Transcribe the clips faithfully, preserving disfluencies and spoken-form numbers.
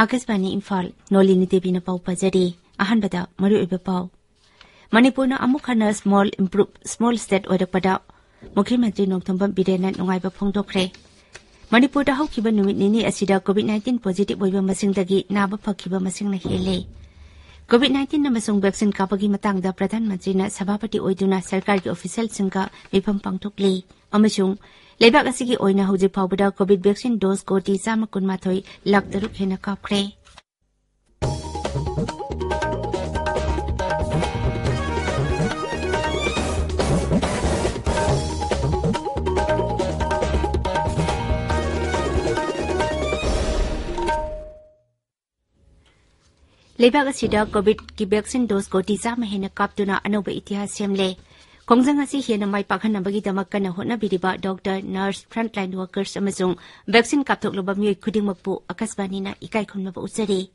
ꯑꯥꯀꯥꯁꯕꯥꯅꯤ ꯏꯝꯐꯥꯜ, ꯅꯣꯂꯤꯅꯤ ꯗꯦꯕꯤꯅ ꯄꯥꯎ ꯄꯥꯖꯔꯤ꯫ ꯑꯍꯥꯟꯕꯗ ꯃꯔꯨꯑꯣꯏꯕ ꯄꯥꯎ꯫ ꯃꯅꯤꯄꯨꯔꯅ ꯑꯃꯨꯛ ꯍꯟꯅ small improve, small state ꯑꯣꯏꯔꯛꯄꯗ ꯃꯨꯈ꯭ꯌ ꯃꯟꯇ꯭ꯔꯤ ꯅꯣꯡꯊꯣꯝꯕꯝ ꯕꯤꯔꯦꯟꯅ ꯅꯨꯡꯉꯥꯏꯕ ꯐꯣꯡꯗꯣꯛꯈ꯭ꯔꯦ꯫ ꯃꯅꯤꯄꯨꯔꯗ ꯍꯧꯈꯤꯕ ꯅꯨꯃꯤꯠ ꯅꯤꯅꯤ ꯑꯁꯤꯗ COVID nineteen positive ꯑꯣꯏꯕ ꯃꯁꯤꯡꯗꯒꯤ ꯅꯥꯕ ꯐꯈꯤꯕ ꯃꯁꯤꯡꯅ ꯍꯦꯜꯂꯦ꯫ COVID nineteen ꯑꯃꯁꯨꯡ vaccine ꯀꯥꯞꯄꯒꯤ ꯃꯇꯥꯡꯗ ꯄ꯭ꯔꯙꯥꯟ ꯃꯟꯇ꯭ꯔꯤꯅ ꯁꯚꯥꯄꯇꯤ ꯑꯣꯏꯗꯨꯅ ꯁꯔꯀꯥꯔꯒꯤ officialꯁꯤꯡꯒ ꯃꯤꯐꯝ ꯄꯥꯡꯊꯣꯛꯂꯤ꯫ ꯑꯃꯁꯨꯡ ꯂꯩꯕꯥꯛ ꯑꯁꯤꯒꯤ ꯑꯣꯏꯅ ꯍꯧꯖꯤꯛ ꯐꯥꯎꯕꯗ COVID vaccine dose ꯀꯣꯇꯤ ꯆꯥꯝꯃ ꯀꯨꯟꯃꯥꯊꯣꯏ ꯂꯥꯈ ꯇꯔꯨꯛ ꯍꯦꯟꯅ ꯀꯥꯞꯈ꯭ꯔꯦ꯫ ꯂꯩꯕꯥꯛ ꯑꯁꯤꯗ COVIDꯀꯤ vaccine dose ꯀꯣꯇꯤ ꯆꯥꯝꯃ ꯍꯦꯟꯅ ꯀꯥꯞꯇꯨꯅ ꯑꯅꯧꯕ ꯏꯇꯤꯍꯥꯁ ꯁꯦꯝꯂꯦ꯫ ꯈꯣꯡꯖꯪ ꯑꯁꯤ ꯍꯦꯟꯅ ꯃꯥꯏ ꯄꯥꯛꯍꯟꯅꯕꯒꯤꯗꯃꯛ ꯀꯟꯅ ꯍꯣꯠꯅꯕꯤꯔꯤꯕ doctor, nurse, frontline workers ꯑꯃꯁꯨꯡ vaccine ꯀꯥꯞꯊꯣꯛꯂꯕ ꯃꯤꯑꯣꯏ ꯈꯨꯗꯤꯡꯃꯛꯄꯨ ꯑꯀꯥꯁꯕꯥꯅꯤꯅ ꯏꯀꯥꯏ ꯈꯨꯝꯅꯕ ꯎꯠꯆꯔꯤ꯫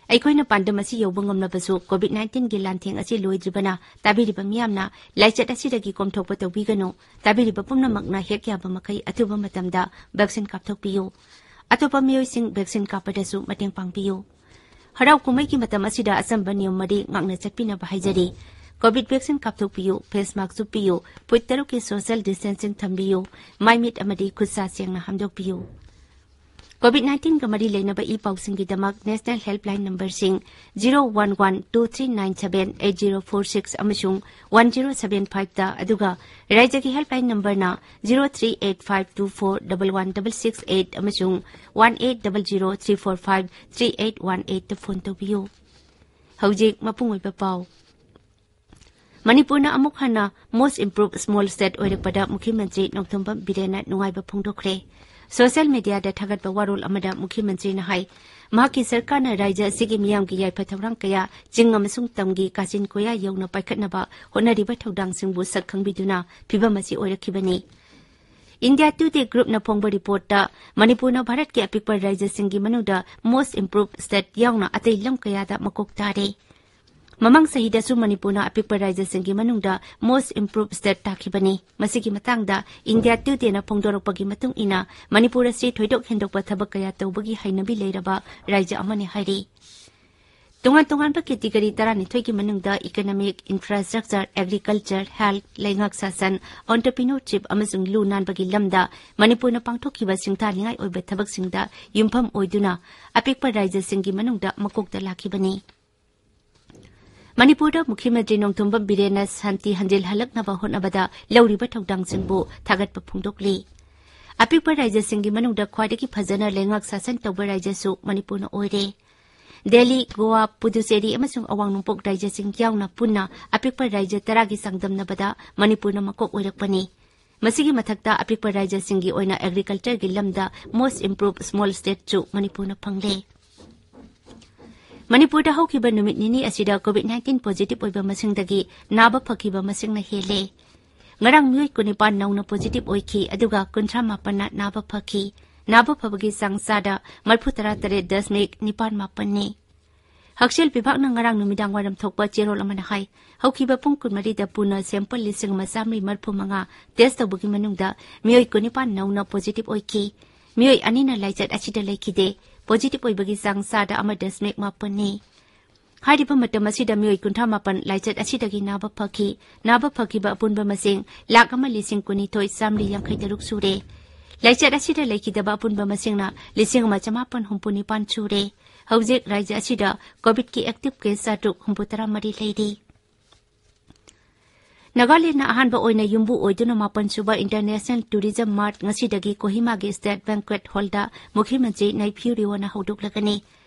ꯑꯩꯈꯣꯏꯅ ꯄꯥꯟꯗꯝ ꯑꯁꯤ ꯌꯧꯕ ꯉꯝꯂꯕꯁꯨ COVID nineteenꯒꯤ ꯂꯥꯟꯊꯦꯡ ꯑꯁꯤ ꯂꯣꯏꯗ꯭ꯔꯤꯕꯅ ꯇꯥꯕꯤꯔꯤꯕ ꯃꯤꯌꯥꯝꯅ ꯂꯥꯏꯆꯠ ꯑꯁꯤꯗꯒꯤ ꯀꯣꯝꯊꯣꯛꯄ ꯇꯧꯕꯤꯒꯅꯨ꯫ ꯇꯥꯕꯤꯔꯤꯕ ꯄꯨꯝꯅꯃꯛꯅ ꯍꯦꯛ ꯌꯥꯕ ꯃꯈꯩ ꯑꯊꯨꯕ ꯃꯇꯝꯗ vaccine ꯀꯥꯞꯊꯣꯛꯄꯤꯌꯨ꯫ ꯑꯇꯣꯞꯄ ꯃꯤꯑꯣꯏꯁꯤꯡ vaccine ꯀꯥꯞꯄꯗꯁꯨ ꯃꯇꯦꯡ ꯄꯥꯡꯕꯤꯌꯨ꯫ ꯍꯔꯥꯎ ꯀꯨꯝꯍꯩꯒꯤ ꯃꯇꯝ ꯑꯁꯤꯗ ꯑꯆꯝꯕ ꯅꯤꯌꯝ ꯃꯔꯤ ꯉꯥꯛꯅ ꯆꯠꯄꯤꯅꯕ ꯍꯥꯏꯖꯔꯤ꯫ COVID vaccine ꯀꯥꯞꯊꯣꯛꯄꯤꯌꯨ, face mask ꯎꯞꯄꯤꯌꯨ, feet ꯇꯔꯨꯛꯀꯤ social distancing ꯊꯝꯕꯤꯌꯨ, ꯃꯥꯏ ꯃꯤꯠ ꯑꯃꯗꯤ ꯈꯨꯠ ꯁꯥ ꯁꯦꯡꯅ ꯍꯥꯝꯗꯣꯛꯄꯤꯌꯨ꯫ COVID nineteenꯒ ꯃꯔꯤ ꯂꯩꯅꯕ E ꯄꯥꯎꯁꯤꯡꯒꯤꯗꯃꯛ national helpline numberꯁꯤꯡ zero one one two three nine seven eight zero four six ꯑꯃꯁꯨꯡ one zero seven fiveꯇ, ꯑꯗꯨꯒ ꯔꯥꯏꯖ꯭ꯌꯒꯤ helpline numberꯅ zero three eight five two four double one double six eight ꯑꯃꯁꯨꯡ one eight double zero three four five three eight one eightꯇ phone ꯇꯧꯕꯤꯌꯨ꯫ ꯍꯧꯖꯤꯛ ꯃꯄꯨꯡ ꯑꯣꯏꯕ ꯄꯥꯎ꯫ ꯃꯅꯤꯄꯨꯔꯅ ꯑꯃꯨꯛ ꯍꯟꯅ most improved small state ꯑꯣꯏꯔꯛꯄꯗ ꯃꯨꯈ꯭ꯌ ꯃꯟꯇ꯭ꯔꯤ ꯅꯣꯡꯊꯣꯝꯕꯝ ꯕꯤꯔꯦꯟꯅ ꯅꯨꯡꯉꯥꯏꯕ ꯐꯣꯡꯗꯣꯛꯈ꯭ꯔꯦ꯫ Social mediaꯗ ꯊꯥꯒꯠꯄ ꯋꯥꯔꯣꯜ ꯑꯃꯗ ꯃꯨꯈ꯭ꯌ ꯃꯟꯇ꯭ꯔꯤꯅ ꯍꯥꯏ, ꯃꯍꯥꯛꯀꯤ ꯁꯔꯀꯥꯔꯅ ꯔꯥꯏꯖ꯭ꯌ ꯑꯁꯤꯒꯤ ꯃꯤꯌꯥꯝꯒꯤ ꯌꯥꯏꯐ ꯊꯧꯔꯥꯡ ꯀꯌꯥ ꯆꯤꯡ ꯑꯃꯁꯨꯡ ꯇꯝꯒꯤ ꯀꯥꯆꯤꯟ ꯀꯣꯌꯥ ꯌꯧꯅ ꯄꯥꯏꯈꯠꯅꯕ ꯍꯣꯠꯅꯔꯤꯕ ꯊꯧꯗꯥꯡꯁꯤꯡꯕꯨ ꯁꯛ ꯈꯪꯕꯤꯗꯨꯅ ꯐꯤꯚꯝ ꯑꯁꯤ ꯑꯣꯏꯔꯛꯈꯤꯕꯅꯤ꯫ ꯏꯟꯗꯤꯌꯥ ꯇꯨꯗꯦ ꯒ꯭ꯔꯨꯞꯅ ꯐꯣꯡꯕ ꯔꯤꯄꯣꯔꯠꯇ ꯃꯅꯤꯄꯨꯔꯅ ꯚꯥꯔꯠꯀꯤ ꯑꯄꯤꯛꯄ ꯔꯥꯖ꯭ꯌꯁꯤꯡꯒꯤ ꯃꯅꯨꯡꯗ most improved state ꯌꯥꯎꯅ ꯑꯇꯩ ꯂꯝ ꯀꯌꯥꯗ ꯃꯀꯣꯛ ꯇꯥꯔꯦ꯫ ꯃꯃꯥꯡ ꯆꯍꯤꯗꯁꯨ ꯃꯅꯤꯄꯨꯔꯅ ꯑꯄꯤꯛꯄ ꯔꯥꯖ꯭ꯌꯁꯤꯡꯒꯤ ꯃꯅꯨꯡꯗ most improved state ꯇꯥꯈꯤꯕꯅꯤ꯫ ꯃꯁꯤꯒꯤ ꯃꯇꯥꯡꯗ ꯏꯟꯗꯤꯌꯥ ꯇꯨꯗꯦꯅ ꯐꯣꯡꯗꯣꯔꯛꯄꯒꯤ ꯃꯇꯨꯡ ꯏꯟꯅ ꯃꯅꯤꯄꯨꯔ ꯑꯁꯤ ꯊꯣꯏꯗꯣꯛ ꯍꯦꯟꯗꯣꯛꯄ ꯊꯕꯛ ꯀꯌꯥ ꯇꯧꯕꯒꯤ ꯍꯩꯅꯕꯤ ꯂꯩꯔꯕ ꯔꯥꯖ꯭ꯌ ꯑꯃꯅꯤ ꯍꯥꯏꯔꯤ꯫ ꯇꯣꯉꯥꯟ ꯇꯣꯉꯥꯟꯕ ꯀꯦꯇꯤꯒꯣꯔꯤ ꯇꯔꯥꯅꯤꯊꯣꯏꯒꯤ ꯃꯅꯨꯡꯗ economic, infrastructure, agriculture, health, ꯂꯩꯉꯥꯛ ꯁꯥꯁꯟ, entrepreneurship ꯑꯃꯁꯨꯡ ꯂꯨ ꯅꯥꯟꯕꯒꯤ ꯂꯝꯗ ꯃꯅꯤꯄꯨꯔꯅ ꯄꯥꯡꯊꯣꯛꯈꯤꯕ ꯁꯤꯡꯊꯥꯅꯤꯡꯉꯥꯏ ꯑꯣꯏꯕ ꯊꯕꯛꯁꯤꯡꯗ ꯌꯨꯝꯐꯝ ꯑꯣꯏꯗꯨꯅ ꯑꯄꯤꯛꯄ ꯔꯥꯖ꯭ꯌꯁꯤꯡꯒꯤ ꯃꯅꯨꯡꯗ ꯃꯀꯣꯛꯇ ꯂꯥꯛꯈꯤꯕꯅꯤ꯫ ꯃꯅꯤꯄꯨꯔꯗ ꯃꯨꯈ꯭ꯌ ꯃꯟꯇ꯭ꯔꯤ ꯅꯣꯡꯊꯣꯝꯕꯝ ꯕꯤꯔꯦꯟꯅ ꯁꯥꯟꯇꯤ ꯍꯟꯖꯤꯜꯍꯜꯂꯛꯅꯕ ꯍꯣꯠꯅꯕꯗ ꯂꯧꯔꯤꯕ ꯊꯧꯗꯥꯡꯁꯤꯡꯕꯨ ꯊꯥꯒꯠꯄ ꯐꯣꯡꯗꯣꯛꯂꯤ꯫ ꯑꯄꯤꯛꯄ ꯔꯥꯖ꯭ꯌꯁꯤꯡꯒꯤ ꯃꯅꯨꯡꯗ ꯈ꯭ꯋꯥꯏꯗꯒꯤ ꯐꯖꯅ ꯂꯩꯉꯥꯛ ꯁꯥꯁꯟ ꯇꯧꯕ ꯔꯥꯖ꯭ꯌꯁꯨ ꯃꯅꯤꯄꯨꯔꯅ ꯑꯣꯏꯔꯦ꯫ ꯗꯦꯜꯂꯤ, ꯒꯣꯋꯥ, ꯄꯨꯗꯨꯆꯦꯔꯤ ꯑꯃꯁꯨꯡ ꯑꯋꯥꯡ ꯅꯣꯡꯄꯣꯛ ꯔꯥꯖ꯭ꯌꯁꯤꯡ ꯌꯥꯎꯅ ꯄꯨꯟꯅ ꯑꯄꯤꯛꯄ ꯔꯥꯖ꯭ꯌ ꯇꯔꯥꯒꯤ ꯆꯥꯡꯗꯝꯅꯕꯗ ꯃꯅꯤꯄꯨꯔꯅ ꯃꯀꯣꯛ ꯑꯣꯏꯔꯛꯄꯅꯤ꯫ ꯃꯁꯤꯒꯤ ꯃꯊꯛꯇ ꯑꯄꯤꯛꯄ ꯔꯥꯖ꯭ꯌꯁꯤꯡꯒꯤ ꯑꯣꯏꯅ agricultureꯒꯤ ꯂꯝꯗ most improved small stateꯁꯨ ꯃꯅꯤꯄꯨꯔꯅ ꯐꯪꯂꯦ꯫ ꯃꯅꯤꯄꯨꯔꯗ ꯍꯧꯈꯤꯕ ꯅꯨꯃꯤꯠ ꯅꯤꯅꯤ ꯑꯁꯤꯗ COVID nineteen positive ꯑꯣꯏꯕ ꯃꯁꯤꯡꯗꯒꯤ ꯅꯥꯕ ꯐꯈꯤꯕ ꯃꯁꯤꯡꯅ ꯍꯦꯜꯂꯦ꯫ ꯉꯔꯥꯡ ꯃꯤꯑꯣꯏ ꯀꯨꯟꯅꯤꯄꯥꯟ ꯅꯧꯅ positive ꯑꯣꯏꯈꯤ, ꯑꯗꯨꯒ ꯀꯨꯟꯊ꯭ꯔꯥ ꯃꯥꯄꯟꯅ ꯅꯥꯕ ꯐꯈꯤ꯫ ꯅꯥꯕ ꯐꯕꯒꯤ ꯆꯥꯡ ꯆꯥꯗ ꯃꯔꯤꯐꯨ ꯇꯔꯥ ꯇꯔꯦꯠ ꯗꯁꯃꯤꯛ ꯅꯤꯄꯥꯟ ꯃꯥꯄꯟꯅꯤ꯫ ꯍꯛꯁꯦꯜ ꯕꯤꯚꯥꯒꯅ ꯉꯔꯥꯡ ꯅꯨꯃꯤꯗꯥꯡ ꯋꯥꯏꯔꯝ ꯊꯣꯛꯄ ꯆꯦꯔꯣꯜ ꯑꯃꯅ ꯍꯥꯏ, ꯍꯧꯈꯤꯕ ꯄꯨꯡ ꯀꯨꯟꯃꯔꯤꯗ ꯄꯨꯟꯅ sample ꯂꯤꯁꯤꯡ ꯑꯃ ꯆꯥꯃꯔꯤ ꯃꯔꯤꯐꯨ ꯃꯉꯥ test ꯇꯧꯕꯒꯤ ꯃꯅꯨꯡꯗ ꯃꯤꯑꯣꯏ ꯀꯨꯟꯅꯤꯄꯥꯟ ꯅꯧꯅ positive ꯑꯣꯏꯈꯤ꯫ ꯃꯤꯑꯣꯏ ꯑꯅꯤꯅ ꯂꯥꯏꯆꯠ ꯑꯁꯤꯗ ꯂꯩꯈꯤꯗꯦ꯫ Positive ꯑꯣꯏꯕꯒꯤ ꯆꯥꯡ ꯆꯥꯗ ꯑꯃ ꯗꯁꯃꯤꯛ ꯃꯥꯄꯟꯅꯤ꯫ ꯍꯥꯏꯔꯤꯕ ꯃꯇꯝ ꯑꯁꯤꯗ ꯃꯤꯑꯣꯏ ꯀꯨꯟꯊ꯭ꯔꯥ ꯃꯥꯄꯟ ꯂꯥꯏꯆꯠ ꯑꯁꯤꯗꯒꯤ ꯅꯥꯕ ꯐꯈꯤ꯫ ꯅꯥꯕ ꯐꯈꯤꯕ ꯑꯄꯨꯟꯕ ꯃꯁꯤꯡ ꯂꯥꯈ ꯑꯃ ꯂꯤꯁꯤꯡ ꯀꯨꯟꯅꯤꯊꯣꯏ ꯆꯥꯃꯔꯤ ꯌꯥꯡꯈꯩ ꯇꯔꯨꯛ ꯁꯨꯔꯦ꯫ ꯂꯥꯏꯆꯠ ꯑꯁꯤꯗ ꯂꯩꯈꯤꯗꯕ ꯑꯄꯨꯟꯕ ꯃꯁꯤꯡꯅ ꯂꯤꯁꯤꯡ ꯑꯃ ꯆꯃꯥꯄꯟ ꯍꯨꯝꯐꯨ ꯅꯤꯄꯥꯟ ꯁꯨꯔꯦ꯫ ꯍꯧꯖꯤꯛ ꯔꯥꯖ꯭ꯌ ꯑꯁꯤꯗ COVIDꯀꯤ active case ꯆꯥꯇ꯭ꯔꯨꯛ ꯍꯨꯝꯐꯨ ꯇꯔꯥ ꯃꯔꯤ ꯂꯩꯔꯤ꯫ ꯅꯥꯒꯥꯂꯦꯟꯗꯅ ꯑꯍꯥꯟꯕ ꯑꯣꯏꯅ ꯌꯨꯝꯕꯨ ꯑꯣꯏꯗꯨꯅ ꯃꯥꯄꯟ ꯁꯨꯕ International Tourism Mart ꯉꯁꯤꯗꯒꯤ ꯀꯣꯍꯤꯃꯥꯒꯤ State Banquet Hallꯗ ꯃꯨꯈ꯭ꯌ ꯃꯟꯇ꯭ꯔꯤ ꯅꯩꯐꯤꯌꯨ ꯔꯤꯑꯣꯅ ꯍꯧꯗꯣꯛꯂꯒꯅꯤ꯫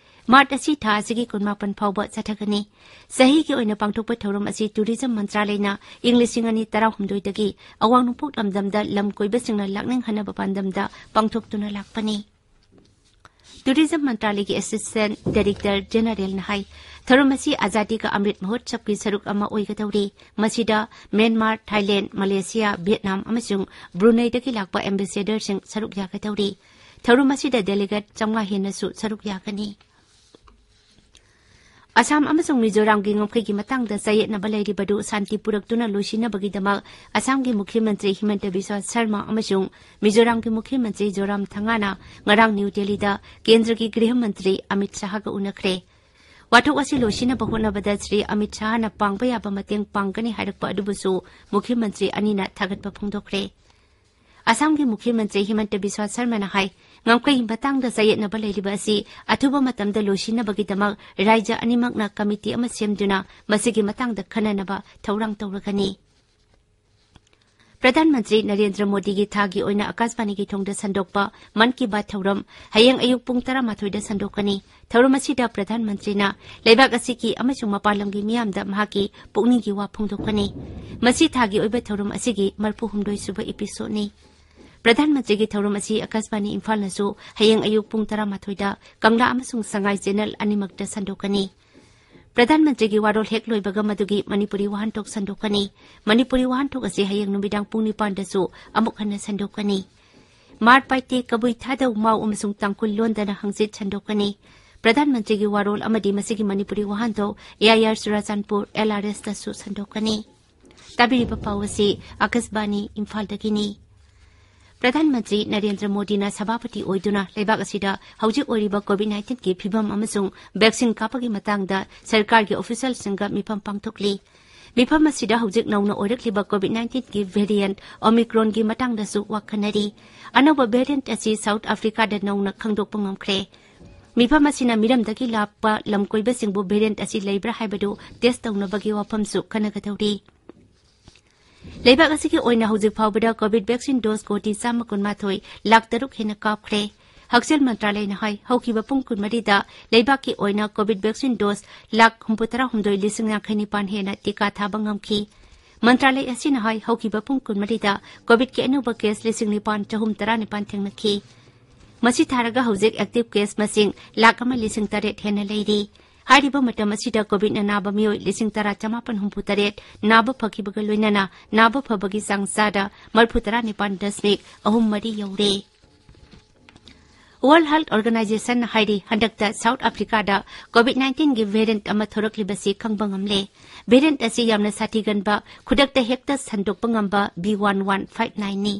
Mart ꯑꯁꯤ ꯊꯥ ꯑꯁꯤꯒꯤ ꯀꯨꯟꯃꯥꯄꯟ ꯐꯥꯎꯕ ꯆꯠꯊꯒꯅꯤ꯫ ꯆꯍꯤꯒꯤ ꯑꯣꯏꯅ ꯄꯥꯡꯊꯣꯛꯄ ꯊꯧꯔꯝ ꯑꯁꯤ Tourism ꯃꯟꯇ꯭ꯔꯥꯂꯌꯅ ꯏꯪ ꯂꯤꯁꯤꯡ ꯑꯅꯤ ꯇꯔꯥꯍꯨꯝꯗꯣꯏꯗꯒꯤ ꯑꯋꯥꯡ ꯅꯣꯡꯄꯣꯛ ꯂꯝꯗꯝꯗ ꯂꯝ ꯀꯣꯏꯕꯁꯤꯡꯅ ꯂꯥꯛꯅꯤꯡꯍꯟꯅꯕ ꯄꯥꯟꯗꯝꯗ ꯄꯥꯡꯊꯣꯛꯇꯨꯅ ꯂꯥꯛꯄꯅꯤ꯫ ꯇꯨꯔꯤꯖꯝ ꯃꯟꯇ꯭ꯔꯥꯂꯌꯒꯤ ꯑꯦꯁꯤꯁꯇꯦꯟꯠ ꯗꯥꯏꯔꯦꯛꯇꯔ ꯖꯦꯅꯔꯦꯜꯅ ꯍꯥꯏ, ꯊꯧꯔꯝ ꯑꯁꯤ ꯑꯖꯥꯗꯤ ꯀꯥ ꯑꯃ꯭ꯔꯤꯠ ꯃꯍꯣꯠꯁꯕꯀꯤ ꯁꯔꯨꯛ ꯑꯃ ꯑꯣꯏꯒꯗꯧꯔꯤ꯫ ꯃꯁꯤꯗ ꯃ꯭ꯌꯥꯟꯃꯥꯔ, ꯊꯥꯏꯂꯦꯟꯗ, ꯃꯂꯦꯁꯤꯌꯥ, ꯚꯤꯌꯦꯠꯅꯥꯝ ꯑꯃꯁꯨꯡ ꯕ꯭ꯔꯨꯅꯩꯗꯒꯤ ꯂꯥꯛꯄ ꯑꯦꯝꯕꯦꯁꯦꯗꯔꯁꯤꯡ ꯁꯔꯨꯛ ꯌꯥꯒꯗꯧꯔꯤ꯫ ꯊꯧꯔꯝ ꯑꯁꯤꯗ ꯗꯦꯂꯤꯒꯦꯠ ꯆꯥꯝꯃꯉꯥ ꯍꯦꯟꯅꯁꯨ ꯁꯔꯨꯛ ꯌꯥꯒꯅꯤ꯫ ꯑꯁꯥꯝ ꯑꯃꯁꯨꯡ ꯃꯤꯖꯣꯔꯥꯝꯒꯤ ꯉꯝꯈꯩꯒꯤ ꯃꯇꯥꯡꯗ ꯆꯌꯦꯠꯅꯕ ꯂꯩꯔꯤꯕꯗꯨ ꯁꯥꯟꯇꯤ ꯄꯨꯔꯛꯇꯨꯅ ꯂꯣꯏꯁꯤꯟꯅꯕꯒꯤꯗꯃꯛ ꯑꯁꯥꯝꯒꯤ ꯃꯨꯈ꯭ꯌ ꯃꯟꯇ꯭ꯔꯤ ꯍꯤꯃꯟꯇ ꯕꯤꯁ꯭ꯋꯥ ꯁꯔꯃ ꯑꯃꯁꯨꯡ ꯃꯤꯖꯣꯔꯥꯝꯒꯤ ꯃꯨꯈ꯭ꯌ ꯃꯟꯇ꯭ꯔꯤ ꯖꯣꯔꯥꯝ ꯊꯪꯒꯥꯅ ꯉꯔꯥꯡ ꯅ꯭ꯌꯨ ꯗꯦꯜꯂꯤꯗ ꯀꯦꯟꯗ꯭ꯔꯒꯤ ꯒ꯭ꯔꯤꯍ ꯃꯟꯇ꯭ꯔꯤ ꯑꯃꯤꯠ ꯁꯥꯍꯒ ꯎꯅꯈ꯭ꯔꯦ꯫ ꯋꯥꯊꯣꯛ ꯑꯁꯤ ꯂꯣꯏꯁꯤꯟꯅꯕ ꯍꯣꯠꯅꯕꯗ ꯁ꯭ꯔꯤ ꯑꯃꯤꯠ ꯁꯥꯍꯅ ꯄꯥꯡꯕ ꯌꯥꯕ ꯃꯇꯦꯡ ꯄꯥꯡꯒꯅꯤ ꯍꯥꯏꯔꯛꯄ ꯑꯗꯨꯕꯨꯁꯨ ꯃꯨꯈ꯭ꯌ ꯃꯟꯇ꯭ꯔꯤ ꯑꯅꯤꯅ ꯊꯥꯒꯠꯄ ꯐꯣꯡꯗꯣꯛꯈ꯭ꯔꯦ꯫ ꯑꯁꯥꯝꯒꯤ ꯃꯨꯈ꯭ꯌ ꯃꯟꯇ꯭ꯔꯤ ꯍꯤꯃꯟꯇ ꯕꯤꯁ꯭ꯋꯥ ꯁꯔꯃꯅ ꯍꯥꯏ, ꯉꯝꯈꯩ ꯃꯇꯥꯡꯗ ꯆꯌꯦꯠꯅꯕ ꯂꯩꯔꯤꯕ ꯑꯁꯤ ꯑꯊꯨꯕ ꯃꯇꯝꯗ ꯂꯣꯏꯁꯤꯟꯅꯕꯒꯤꯗꯃꯛ ꯔꯥꯖ꯭ꯌ ꯑꯅꯤꯃꯛꯅ ꯀꯃꯤꯇꯤ ꯑꯃ ꯁꯦꯝꯗꯨꯅ ꯃꯁꯤꯒꯤ ꯃꯇꯥꯡꯗ ꯈꯟꯅꯅꯕ ꯊꯧꯔꯥꯡ ꯇꯧꯔꯒꯅꯤ꯫ ꯄ꯭ꯔꯙꯥꯟ ꯃꯟꯇ꯭ꯔꯤ ꯅꯔꯦꯟꯗ꯭ꯔ ꯃꯣꯗꯤꯒꯤ ꯊꯥꯒꯤ ꯑꯣꯏꯅ ꯑꯥꯀꯥꯁꯕꯥꯅꯤꯒꯤ ꯊꯣꯡꯗ ꯁꯟꯗꯣꯛꯄ ꯃꯟ ꯀꯤ ꯕꯥꯠ ꯊꯧꯔꯝ ꯍꯌꯦꯡ ꯑꯌꯨꯛ ꯄꯨꯡ ꯇꯔꯥꯃꯥꯊꯣꯏꯗ ꯁꯟꯗꯣꯛꯀꯅꯤ꯫ ꯊꯧꯔꯝ ꯑꯁꯤꯗ ꯄ꯭ꯔꯙꯥꯟ ꯃꯟꯇ꯭ꯔꯤꯅ ꯂꯩꯕꯥꯛ ꯑꯁꯤꯒꯤ ꯑꯃꯁꯨꯡ ꯃꯄꯥꯟ ꯂꯝꯒꯤ ꯃꯤꯌꯥꯝꯗ ꯃꯍꯥꯛꯀꯤ ꯄꯨꯛꯅꯤꯡꯒꯤ ꯋꯥ ꯐꯣꯡꯗꯣꯛꯀꯅꯤ꯫ ꯃꯁꯤ ꯊꯥꯒꯤ ꯑꯣꯏꯕ ꯊꯧꯔꯝ ꯑꯁꯤꯒꯤ ꯃꯔꯤꯐꯨꯍꯨꯝꯗꯣꯏ ꯁꯨꯕ ꯏꯄꯤꯁꯣꯗꯅꯤ꯫ ꯄ꯭ꯔꯙꯥꯟ ꯃꯟꯇ꯭ꯔꯤꯒꯤ ꯊꯧꯔꯝ ꯑꯁꯤ ꯑꯥꯀꯥꯁꯕꯥꯅꯤ ꯏꯝꯐꯥꯜꯅꯁꯨ ꯍꯌꯦꯡ ꯑꯌꯨꯛ ꯄꯨꯡ ꯇꯔꯥꯃꯥꯊꯣꯏꯗ ꯀꯪꯂꯥ ꯑꯃꯁꯨꯡ ꯁꯉꯥꯏ ꯆꯦꯅꯦꯜ ꯑꯅꯤꯃꯛꯇ ꯁꯟꯗꯣꯛꯀꯅꯤ꯫ ꯄ꯭ꯔꯙꯥꯟ ꯃꯟꯇ꯭ꯔꯤꯒꯤ ꯋꯥꯔꯣꯜ ꯍꯦꯛ ꯂꯣꯏꯕꯒ ꯃꯗꯨꯒꯤ ꯃꯅꯤꯄꯨꯔꯤ ꯋꯥꯍꯟꯊꯣꯛ ꯁꯟꯗꯣꯛꯀꯅꯤ꯫ ꯃꯅꯤꯄꯨꯔꯤ ꯋꯥꯍꯟꯊꯣꯛ ꯑꯁꯤ ꯍꯌꯦꯡ ꯅꯨꯃꯤꯗꯥꯡ ꯄꯨꯡ ꯅꯤꯄꯥꯟꯗꯁꯨ ꯑꯃꯨꯛ ꯍꯟꯅ ꯁꯟꯗꯣꯛꯀꯅꯤ꯫ ꯃꯥꯔ ꯄꯥꯏꯇꯦ, ꯀꯕꯨꯏ, ꯊꯥꯗꯧ, ꯃꯥꯎ ꯑꯃꯁꯨꯡ ꯇꯥꯡꯈꯨꯜ ꯂꯣꯟꯗꯅ ꯍꯪꯆꯤꯠ ꯁꯟꯗꯣꯛꯀꯅꯤ꯫ ꯄ꯭ꯔꯙꯥꯟ ꯃꯟꯇ꯭ꯔꯤꯒꯤ ꯋꯥꯔꯣꯜ ꯑꯃꯗꯤ ꯃꯁꯤꯒꯤ ꯃꯅꯤꯄꯨꯔꯤ ꯋꯥꯍꯟꯊꯣꯛ A I R Churachandpur, L R ꯑꯦꯁꯇꯁꯨ ꯁꯟꯗꯣꯛꯀꯅꯤ꯫ ꯇꯥꯕꯤꯔꯤꯕ ꯄꯥꯎ ꯑꯁꯤ ꯑꯥꯀꯥꯁꯕꯥꯅꯤ ꯏꯝꯐꯥꯜꯗꯒꯤꯅꯤ꯫ ꯄ꯭ꯔꯙꯥꯟ ꯃꯟꯇ꯭ꯔꯤ ꯅꯔꯦꯟꯗ꯭ꯔ ꯃꯣꯗꯤꯅ ꯁꯚꯥꯄꯇꯤ ꯑꯣꯏꯗꯨꯅ ꯂꯩꯕꯥꯛ ꯑꯁꯤꯗ ꯍꯧꯖꯤꯛ ꯑꯣꯏꯔꯤꯕ ꯀꯣꯚꯤꯗ ꯅꯥꯏꯟꯇꯤꯟꯒꯤ ꯐꯤꯚꯝ ꯑꯃꯁꯨꯡ ꯚꯦꯛꯁꯤꯟ ꯀꯥꯞꯄꯒꯤ ꯃꯇꯥꯡꯗ ꯁꯔꯀꯥꯔꯒꯤ ꯑꯣꯐꯤꯁꯤꯌꯦꯜꯁꯤꯡꯒ ꯃꯤꯐꯝ ꯄꯥꯡꯊꯣꯛꯂꯤ꯫ ꯃꯤꯐꯝ ꯑꯁꯤꯗ ꯍꯧꯖꯤꯛ ꯅꯧꯅ ꯑꯣꯏꯔꯛꯂꯤꯕ ꯀꯣꯚꯤꯗ ꯅꯥꯏꯟꯇꯤꯟꯒꯤ ꯚꯦꯔꯤꯌꯦꯟꯠ ꯑꯣꯃꯤꯀ꯭ꯔꯣꯟꯒꯤ ꯃꯇꯥꯡꯗꯁꯨ ꯋꯥꯈꯟꯅꯔꯤ꯫ ꯑꯅꯧꯕ ꯚꯦꯔꯤꯌꯦꯟꯠ ꯑꯁꯤ ꯁꯥꯎꯊ ꯑꯐ꯭ꯔꯤꯀꯥꯗ ꯅꯧꯅ ꯈꯪꯗꯣꯛꯄ ꯉꯝꯈ꯭ꯔꯦ꯫ ꯃꯤꯐꯝ ꯑꯁꯤꯅ ꯃꯤꯔꯝꯗꯒꯤ ꯂꯥꯛꯄ ꯂꯝꯀꯣꯏꯕꯁꯤꯡꯕꯨ ꯚꯦꯔꯤꯌꯦꯟꯠ ꯑꯁꯤ ꯂꯩꯕ꯭ꯔꯥ ꯍꯥꯏꯕꯗꯨ ꯇꯦꯁ ꯇꯧꯅꯕꯒꯤ ꯋꯥꯐꯝꯁꯨ ꯈꯟꯅꯒꯗꯧꯔꯤ꯫ ꯂꯩꯕꯥꯛ ꯑꯁꯤꯒꯤ ꯑꯣꯏꯅ ꯍꯧꯖꯤꯛ ꯐꯥꯎꯕꯗ ꯀꯣꯚꯤꯗ ꯚꯦꯛꯁꯤꯟ ꯗꯣꯁ ꯀꯣꯇꯤ ꯆꯥꯝꯃ ꯀꯨꯟꯃꯥꯊꯣꯏ ꯂꯥꯈ ꯇꯔꯨꯛ ꯍꯦꯟꯅ ꯀꯥꯞꯈ꯭ꯔꯦ꯫ ꯍꯛꯁꯦꯜ ꯃꯟꯇ꯭ꯔꯥꯂꯌꯅ ꯍꯥꯏ, ꯍꯧꯈꯤꯕ ꯄꯨꯡ ꯀꯨꯟꯃꯔꯤꯗ ꯂꯩꯕꯥꯛꯀꯤ ꯑꯣꯏꯅ ꯀꯣꯚꯤꯗ ꯚꯦꯛꯁꯤꯟ ꯗꯣꯁ ꯂꯥꯈ ꯍꯨꯝꯐꯨꯇꯔꯥꯍꯨꯝꯗꯣꯏ ꯂꯤꯁꯤꯡ ꯌꯥꯡꯈꯩ ꯅꯤꯄꯥꯟ ꯍꯦꯟꯅ ꯇꯤꯀꯥ ꯊꯥꯕ ꯉꯝꯈꯤ꯫ ꯃꯟꯇ꯭ꯔꯥꯂꯌ ꯑꯁꯤꯅ ꯍꯥꯏ, ꯍꯧꯈꯤꯕ ꯄꯨꯡ ꯀꯨꯟꯃꯔꯤꯗ ꯀꯣꯚꯤꯗꯀꯤ ꯑꯅꯧꯕ ꯀꯦꯁ ꯂꯤꯁꯤꯡ ꯅꯤꯄꯥꯟ ꯆꯍꯨꯝ ꯇꯔꯥꯅꯤꯄꯥꯟ ꯊꯦꯡꯅꯈꯤ꯫ ꯃꯁꯤ ꯊꯥꯔꯒ ꯍꯧꯖꯤꯛ ꯑꯦꯛꯇꯤꯚ ꯀꯦꯁ ꯃꯁꯤꯡ ꯂꯥꯈ ꯑꯃ ꯂꯤꯁꯤꯡ ꯇꯔꯦꯠ ꯍꯦꯟꯅ ꯂꯩꯔꯤ꯫ ꯍꯥꯏꯔꯤꯕ ꯃꯇꯝ ꯑꯁꯤꯗ ꯀꯣꯚꯤꯗꯅ ꯅꯥꯕ ꯃꯤꯑꯣꯏ ꯂꯤꯁꯤꯡ ꯇꯔꯥ ꯆꯃꯥꯄꯟ ꯍꯨꯝꯐꯨ ꯇꯔꯦꯠ ꯅꯥꯕ ꯐꯈꯤꯕꯒ ꯂꯣꯏꯅꯅ ꯅꯥꯕ ꯐꯕꯒꯤ ꯆꯥꯡ ꯆꯥꯗ ꯃꯔꯤꯐꯨ ꯇꯔꯥ ꯅꯤꯄꯥꯟ ꯗꯁꯃꯤꯛ ꯑꯍꯨꯝ ꯃꯔꯤ ꯌꯧꯔꯦ꯫ ꯋꯥꯔꯜꯗ ꯍꯦꯜꯊ ꯑꯣꯔꯒꯅꯥꯏꯖꯦꯁꯟꯅ ꯍꯥꯏꯔꯤ, ꯍꯟꯗꯛꯇ ꯁꯥꯎꯊ ꯑꯐ꯭ꯔꯤꯀꯥꯗ ꯀꯣꯚꯤꯗ ꯅꯥꯏꯟꯇꯤꯟꯒꯤ ꯚꯦꯔꯤꯌꯦꯟꯠ ꯑꯃ ꯊꯣꯔꯛꯂꯤꯕꯁꯤ ꯈꯪꯕ ꯉꯝꯂꯦ꯫ ꯚꯦꯔꯤꯌꯦꯟꯠ ꯑꯁꯤ ꯌꯥꯝꯅ ꯁꯥꯊꯤꯒꯟꯕ, ꯈꯨꯗꯛꯇ ꯍꯦꯛꯇ ꯁꯟꯗꯣꯛꯄ ꯉꯝꯕ ꯕꯤ ꯋꯥꯟ ꯋꯥꯟ ꯐꯥꯏꯚ ꯅꯥꯏꯟꯅꯤ꯫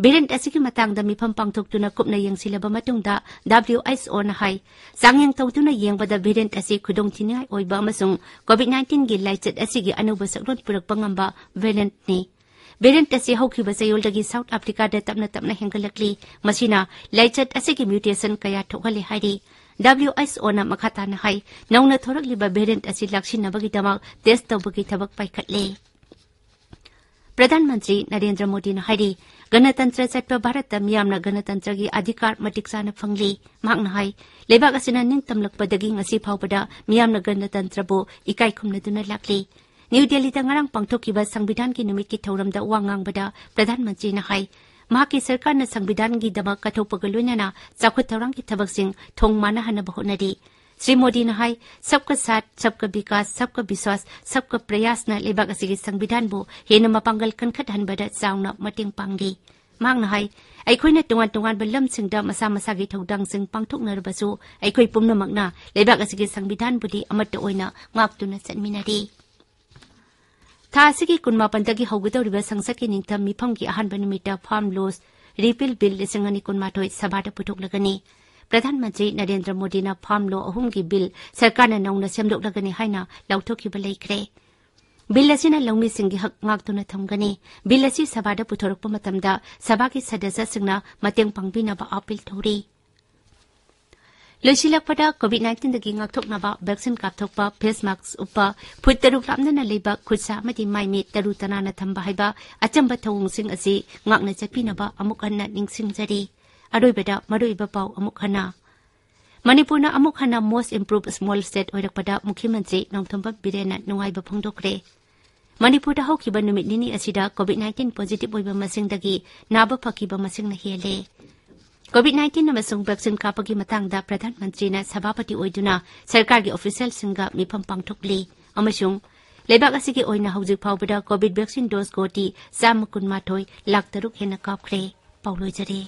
ꯚꯦꯔꯤꯌꯦꯟꯠ ꯑꯁꯤꯒꯤ ꯃꯇꯥꯡꯗ ꯃꯤꯐꯝ ꯄꯥꯡꯊꯣꯛꯇꯨꯅ ꯀꯨꯞꯅ ꯌꯦꯡꯁꯤꯜꯂꯕ ꯃꯇꯨꯡꯗ, ꯗꯕ꯭ꯂꯤꯎ ꯑꯩꯆ ꯑꯣꯅ ꯍꯥꯏ, ꯆꯥꯡꯌꯦꯡ ꯇꯧꯗꯨꯅ ꯌꯦꯡꯕꯗ ꯚꯦꯔꯤꯌꯦꯟꯠ ꯑꯁꯤ ꯈꯨꯗꯣꯡꯊꯤꯅꯤꯡꯉꯥꯏ ꯑꯣꯏꯕ ꯑꯃꯁꯨꯡ ꯀꯣꯚꯤꯗ ꯅꯥꯏꯟꯇꯤꯟꯒꯤ ꯂꯥꯏꯆꯠ ꯑꯁꯤꯒꯤ ꯑꯅꯧꯕ ꯁꯛꯂꯣꯟ ꯄꯨꯔꯛꯄ ꯉꯝꯕ ꯚꯦꯔꯤꯌꯦꯟꯠꯅꯤ꯫ ꯚꯦꯔꯤꯌꯦꯟꯠ ꯑꯁꯤ ꯍꯧꯈꯤꯕ ꯆꯌꯣꯜꯗꯒꯤ ꯁꯥꯎꯊ ꯑꯐ꯭ꯔꯤꯀꯥꯗ ꯇꯞꯅ ꯇꯞꯅ ꯍꯦꯟꯒꯠꯂꯛꯂꯤ꯫ ꯃꯁꯤꯅ ꯂꯥꯏꯆꯠ ꯑꯁꯤꯒꯤ ꯃ꯭ꯌꯨꯇꯦꯁꯟ ꯀꯌꯥ ꯊꯣꯛꯍꯜꯂꯦ ꯍꯥꯏꯔꯤ꯫ ꯗꯕ꯭ꯂꯤꯎ ꯑꯩꯆ ꯑꯣꯅ ꯃꯈꯥ ꯇꯥꯅ ꯍꯥꯏ, ꯅꯧꯅ ꯊꯣꯔꯛꯂꯤꯕ ꯚꯦꯔꯤꯌꯦꯟꯠ ꯑꯁꯤ ꯂꯥꯛꯁꯤꯟꯅꯕꯒꯤꯗꯃꯛ ꯇꯦꯁ ꯇꯧꯕꯒꯤ ꯊꯕꯛ ꯄꯥꯏꯈꯠꯂꯦ꯫ ꯄ꯭ꯔꯙꯥꯟ ꯃꯟꯇ꯭ꯔꯤ ꯅꯔꯦꯟꯗ꯭ꯔ ꯃꯣꯗꯤꯅ ꯍꯥꯏꯔꯤ, ꯒꯅꯇꯟꯇ꯭ꯔ ꯆꯠꯄ ꯚꯥꯔꯠꯇ ꯃꯤꯌꯥꯝꯅ ꯒꯅꯇꯟꯇ꯭ꯔꯒꯤ ꯑꯙꯤꯀꯥꯔ ꯃꯇꯤꯛ ꯆꯥꯅ ꯐꯪꯂꯤ꯫ ꯃꯍꯥꯛꯅ ꯍꯥꯏ, ꯂꯩꯕꯥꯛ ꯑꯁꯤꯅ ꯅꯤꯡꯇꯝꯂꯛꯄꯗꯒꯤ ꯉꯁꯤ ꯐꯥꯎꯕꯗ ꯃꯤꯌꯥꯝꯅ ꯒꯅꯇꯟꯇ꯭ꯔꯕꯨ ꯏꯀꯥꯏ ꯈꯨꯝꯅꯗꯨꯅ ꯂꯥꯛꯂꯤ꯫ ꯅ꯭ꯌꯨ ꯗꯦꯜꯂꯤꯗ ꯉꯔꯥꯡ ꯄꯥꯡꯊꯣꯛꯈꯤꯕ ꯁꯪꯕꯤꯙꯥꯟꯒꯤ ꯅꯨꯃꯤꯠꯀꯤ ꯊꯧꯔꯝꯗ ꯋꯥ ꯉꯥꯡꯕꯗ ꯄ꯭ꯔꯙꯥꯟ ꯃꯟꯇ꯭ꯔꯤꯅ ꯍꯥꯏ, ꯃꯍꯥꯛꯀꯤ ꯁꯔꯀꯥꯔꯅ ꯁꯪꯕꯤꯙꯥꯟꯒꯤꯗꯃꯛ ꯀꯠꯊꯣꯛꯄꯒ ꯂꯣꯏꯅꯅ ꯆꯥꯎꯈꯠ ꯊꯧꯔꯥꯡꯒꯤ ꯊꯕꯛꯁꯤꯡ ꯊꯣꯡ ꯃꯥꯟꯅꯍꯟꯅꯕ ꯍꯣꯠꯅꯔꯤ꯫ ꯁ꯭ꯔꯤ ꯃꯣꯗꯤꯅ ꯍꯥꯏ, "ꯁꯕꯀꯥ ꯁꯥꯊ, ꯁꯕꯀꯥ ꯕꯤꯀꯥꯁ, ꯁꯕꯀꯥ ꯕꯤꯁ꯭ꯋꯥꯁ, ꯁꯕꯀꯥ ꯄ꯭ꯔꯌꯥꯁꯅ ꯂꯩꯕꯥꯛ ꯑꯁꯤꯒꯤ ꯁꯪꯕꯤꯙꯥꯟꯕꯨ ꯍꯦꯟꯅ ꯃꯄꯥꯡꯒꯜ ꯀꯟꯈꯠꯍꯟꯕꯗ ꯆꯥꯎꯅ ꯃꯇꯦꯡ ꯄꯥꯡꯂꯤ"꯫ ꯃꯍꯥꯛꯅ ꯍꯥꯏ, ꯑꯩꯈꯣꯏꯅ ꯇꯣꯉꯥꯟ ꯇꯣꯉꯥꯟꯕ ꯂꯝꯁꯤꯡꯗ ꯃꯁꯥ ꯃꯁꯥꯒꯤ ꯊꯧꯗꯥꯡꯁꯤꯡ ꯄꯥꯡꯊꯣꯛꯅꯔꯕꯁꯨ, ꯑꯩꯈꯣꯏ ꯄꯨꯝꯅꯃꯛꯅ ꯂꯩꯕꯥꯛ ꯑꯁꯤꯒꯤ ꯁꯪꯕꯤꯙꯥꯟꯕꯨꯗꯤ ꯑꯃꯠꯇ ꯑꯣꯏꯅ ꯉꯥꯛꯇꯨꯅ ꯆꯠꯃꯤꯟꯅꯔꯤ꯫ ꯊꯥ ꯑꯁꯤꯒꯤ ꯀꯨꯟꯃꯥꯄꯟꯗꯒꯤ ꯍꯧꯒꯗꯧꯔꯤꯕ ꯁꯪꯁꯠꯀꯤ ꯅꯤꯡꯊꯝ ꯃꯤꯐꯝꯒꯤ ꯑꯍꯥꯟꯕ ꯅꯨꯃꯤꯠꯇ ꯐꯥꯔꯝ ꯂꯣꯁ ꯔꯤꯄꯤꯜ ꯕꯤꯜ ꯂꯤꯁꯤꯡ ꯑꯅꯤ ꯀꯨꯟꯃꯥꯊꯣꯏ ꯁꯚꯥꯗ ꯄꯨꯊꯣꯛꯂꯒꯅꯤ꯫ ꯄ꯭ꯔꯙꯥꯟ ꯃꯟꯇ꯭ꯔꯤ ꯅꯔꯦꯟꯗ꯭ꯔ ꯃꯣꯗꯤꯅ ꯐꯥꯔꯝ ꯂꯣ ꯑꯍꯨꯝꯒꯤ ꯕꯤꯜ ꯁꯔꯀꯥꯔꯅ ꯅꯧꯅ ꯁꯦꯝꯗꯣꯛꯂꯒꯅꯤ ꯍꯥꯏꯅ ꯂꯥꯎꯊꯣꯛꯈꯤꯕ ꯂꯩꯈ꯭ꯔꯦ꯫ ꯕꯤꯜ ꯑꯁꯤꯅ ꯂꯧꯃꯤꯁꯤꯡꯒꯤ ꯍꯛ ꯉꯥꯛꯇꯨꯅ ꯊꯝꯒꯅꯤ꯫ ꯕꯤꯜ ꯑꯁꯤ ꯁꯚꯥꯗ ꯄꯨꯊꯣꯔꯛꯄ ꯃꯇꯝꯗ ꯁꯚꯥꯒꯤ ꯁꯗꯁ꯭ꯌꯁꯤꯡꯅ ꯃꯇꯦꯡ ꯄꯥꯡꯕꯤꯅꯕ ꯑꯥꯄꯤꯜ ꯇꯧꯔꯤ꯫ ꯂꯣꯏꯁꯤꯜꯂꯛꯄꯗ, ꯀꯣꯚꯤꯗ ꯅꯥꯏꯟꯇꯤꯟꯗꯒꯤ ꯉꯥꯛꯊꯣꯛꯅꯕ ꯚꯦꯛꯁꯤꯟ ꯀꯥꯞꯊꯣꯛꯄ, ꯐꯦꯁ ꯃꯥꯛꯁ ꯎꯞꯄ, ꯐꯨꯠ ꯇꯔꯨꯛ ꯂꯥꯞꯅꯅ ꯂꯩꯕ, ꯈꯨꯠ ꯁꯥ ꯑꯃꯗꯤ ꯃꯥꯏ ꯃꯤꯠ ꯇꯔꯨ ꯇꯅꯥꯟꯅ ꯊꯝꯕ ꯍꯥꯏꯕ ꯑꯆꯝꯕ ꯊꯧꯑꯣꯡꯁꯤꯡ ꯑꯁꯤ ꯉꯥꯛꯅ ꯆꯠꯄꯤꯅꯕ ꯑꯃꯨꯛ ꯍꯟꯅ ꯅꯤꯡꯁꯤꯡꯖꯔꯤ꯫ ꯑꯔꯣꯏꯕꯗ ꯃꯔꯨꯑꯣꯏꯕ ꯄꯥꯎ ꯑꯃꯨꯛ ꯍꯟꯅ꯫ ꯃꯅꯤꯄꯨꯔꯅ ꯑꯃꯨꯛ ꯍꯟꯅ most improved small state ꯑꯣꯏꯔꯛꯄꯗ ꯃꯨꯈ꯭ꯌ ꯃꯟꯇ꯭ꯔꯤ ꯅꯣꯡꯊꯣꯝꯕꯝ ꯕꯤꯔꯦꯟꯅ ꯅꯨꯡꯉꯥꯏꯕ ꯐꯣꯡꯗꯣꯛꯈ꯭ꯔꯦ꯫ ꯃꯅꯤꯄꯨꯔꯗ ꯍꯧꯈꯤꯕ ꯅꯨꯃꯤꯠ ꯅꯤꯅꯤ ꯑꯁꯤꯗ ꯀꯣꯚꯤꯗ ꯅꯥꯏꯟꯇꯤꯟ ꯄꯣꯖꯤꯇꯤꯚ ꯑꯣꯏꯕ ꯃꯁꯤꯡꯗꯒꯤ ꯅꯥꯕ ꯐꯈꯤꯕ ꯃꯁꯤꯡꯅ ꯍꯦꯜꯂꯦ꯫ ꯀꯣꯚꯤꯗ ꯅꯥꯏꯟꯇꯤꯟ ꯑꯃꯁꯨꯡ ꯚꯦꯛꯁꯤꯟ ꯀꯥꯞꯄꯒꯤ ꯃꯇꯥꯡꯗ ꯄ꯭ꯔꯙꯥꯟ ꯃꯟꯇ꯭ꯔꯤꯅ ꯁꯚꯥꯄꯇꯤ ꯑꯣꯏꯗꯨꯅ ꯁꯔꯀꯥꯔꯒꯤ ꯑꯣꯐꯤꯁꯤꯌꯦꯜꯁꯤꯡꯒ ꯃꯤꯐꯝ ꯄꯥꯡꯊꯣꯛꯂꯤ ꯑꯃꯁꯨꯡ ꯂꯩꯕꯥꯛ ꯑꯁꯤꯒꯤ ꯑꯣꯏꯅ ꯍꯧꯖꯤꯛ ꯐꯥꯎꯕꯗ ꯀꯣꯚꯤꯗ ꯚꯦꯛꯁꯤꯟ ꯗꯣꯁ ꯀꯣꯇꯤ ꯆꯥꯝꯃ ꯀꯨꯟꯃꯥꯊꯣꯏ ꯂꯥꯈ ꯇꯔꯨꯛ ꯍꯦꯟꯅ ꯀꯥꯞꯈ꯭ꯔꯦ꯫ ꯄꯥꯎ ꯂꯣꯏꯖꯔꯦ꯫